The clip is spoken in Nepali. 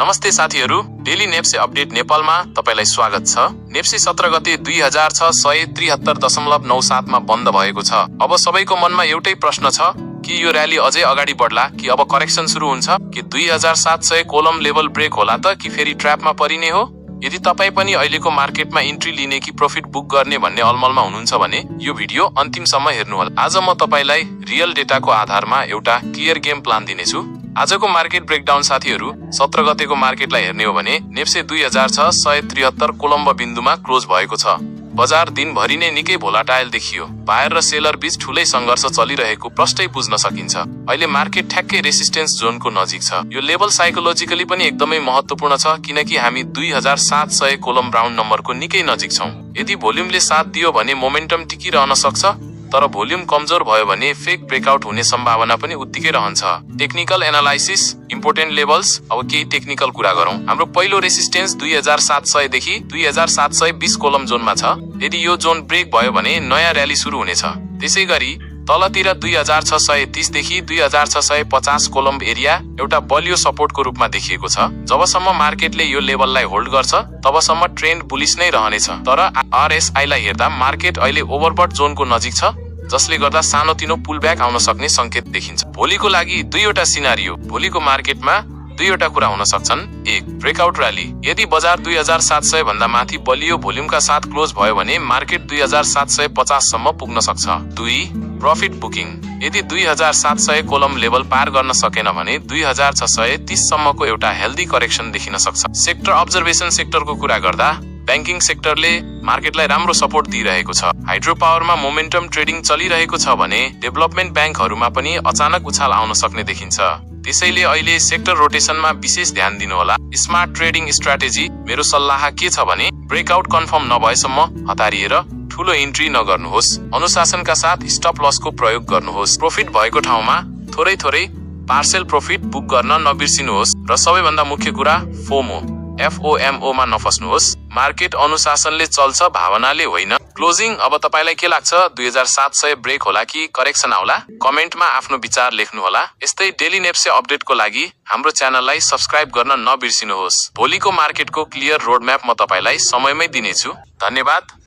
नमस्ते साथीहरू, डेली नेप्से अपडेट नेपालमा तपाईलाई स्वागत छ। नेप्से 17 गते 2006 मा बन्द भएको छ। अब सबैको मनमा एउटै प्रश्न छ कि यो र्याली अझै अगाडि बढ्ला कि अब करेक्सन सुरु हुन्छ कि 2700 कोलम लेभल ब्रेक होला त कि फेरि ट्र्यापमा परिने हो। यदि तपाई पनि अहिलेको मार्केटमा इन्ट्री लिने कि प्रॉफिट बुक गर्ने भन्ने अलमलमा हुनुहुन्छ भने यो भिडियो अन्तिमसम्म हेर्नु होला। आज म तपाईलाई रियल डेटाको आधारमा एउटा क्लियर गेम प्लान दिनेछु। आजको मार्केट ब्रेकडाउन साथीहरू 17 गतेको मार्केटलाई हेर्ने हो भने नेप्से 2673 कोलम्ब बिन्दुमा क्लोज भएको छ। बजार दिनभरि नै निकै भोलाटाइल देखियो। बायर र सेलर बीच ठूलै संघर्ष चलिरहेको प्रष्टै बुझ्न सकिन्छ। अहिले मार्केट ठ्याक्कै रेसिस्टेन्स जोनको नजिक छ। यो लेभल साइकोलोजिकली पनि एकदमै महत्त्वपूर्ण छ किनकि हामी 2700 कोलम राउन्ड नम्बरको निकै नजिक छौं। यदि भोल्युमले साथ दियो भने मोमेन्टम टिकिरहन सक्छ, तर भोल्युम कमजोर भयो भने फेक ब्रेकआउट हुने सम्भावना पनि उत्तिकै रहन्छ। Technical analysis, important levels. अब केही टेक्निकल कुरा गरौँ। हाम्रो पहिलो रेसिस्टेन्स 2700 देखि 2720 कोलम जोनमा छ। यदि यो जोन ब्रेक भयो भने नयाँ र्याली सुरु हुनेछ। त्यसैगरी तलतिर 2630 देखि 2650 कोलम एरिया एउटा बलियो सपोर्टको रूपमा देखिएको छ। जबसम्म मार्केटले यो लेभललाई होल्ड गर्छ तबसम्म ट्रेन्ड बुलिश नै रहनेछ। तर आरएसआई लाई हेर्दा मार्केट अहिले ओभरबट जोनको नजिक छ, जसले गर्दा सानोतिनो पुलब्याक आउन सक्ने संकेत देखिन्छ। भोलिको लागि दुईवटा सिनारियो। भोलिको मार्केटमा दुईवटा कुरा हुन सक्छन्। एक, ब्रेकआउट र्याली। यदि बजार 2700 भन्दा माथि बलियो भोल्युमका साथ क्लोज भयो भने मार्केट 2750 सम्म पुग्न सक्छ। दुई, प्रॉफिट बुकिङ। यदि 2700 कोलम लेभल पार गर्न सकेन भने 2630 सम्मको एउटा हेल्दी करेक्सन देखिन सक्छ। सेक्टर अब्जर्भेसन सेक्टरको कुरा गर्दा बैंकिङ सेक्टरले मार्केटलाई राम्रो सपोर्ट दिइरहेको छ। हाइड्रो पावरमा मोमेन्टम ट्रेडिङ चलिरहेको छ भने डेभलपमेन्ट बैंकहरूमा पनि अचानक उछाल आउन सक्ने देखिन्छ। त्यसैले अहिले सेक्टर रोटेसनमा विशेष ध्यान दिनुहोला। Smart trading strategy. मेरो सल्लाह के छ भने ब्रेकआउट कन्फर्म नभएसम्म हतारिएर ठूलो इन्ट्री नगर्नुहोस्। अनुशासनका साथ स्टप लसको प्रयोग गर्नुहोस्। प्रॉफिट भएको ठाउँमा थोरै थोरै पार्सेल प्रॉफिट बुक गर्न नबिर्सिनुहोस्। र सबैभन्दा मुख्य कुरा FOMO मा नफस्नुहोस्। मार्केट अनुशासनले चल्छ, भावनाले होइन। क्लोजिङ। अब तपाईलाई के लाग्छ, 2700 ब्रेक होला कि करेक्सन आउला? कमेन्टमा आफ्नो विचार लेख्नुहोला। यस्तै डेली नेप्से अपडेटको लागि हाम्रो च्यानललाई सब्स्क्राइब गर्न नबिर्सिनुहोस्। भोलिको मार्केटको क्लियर रोडम्याप म तपाईलाई समयमै दिनेछु। धन्यवाद।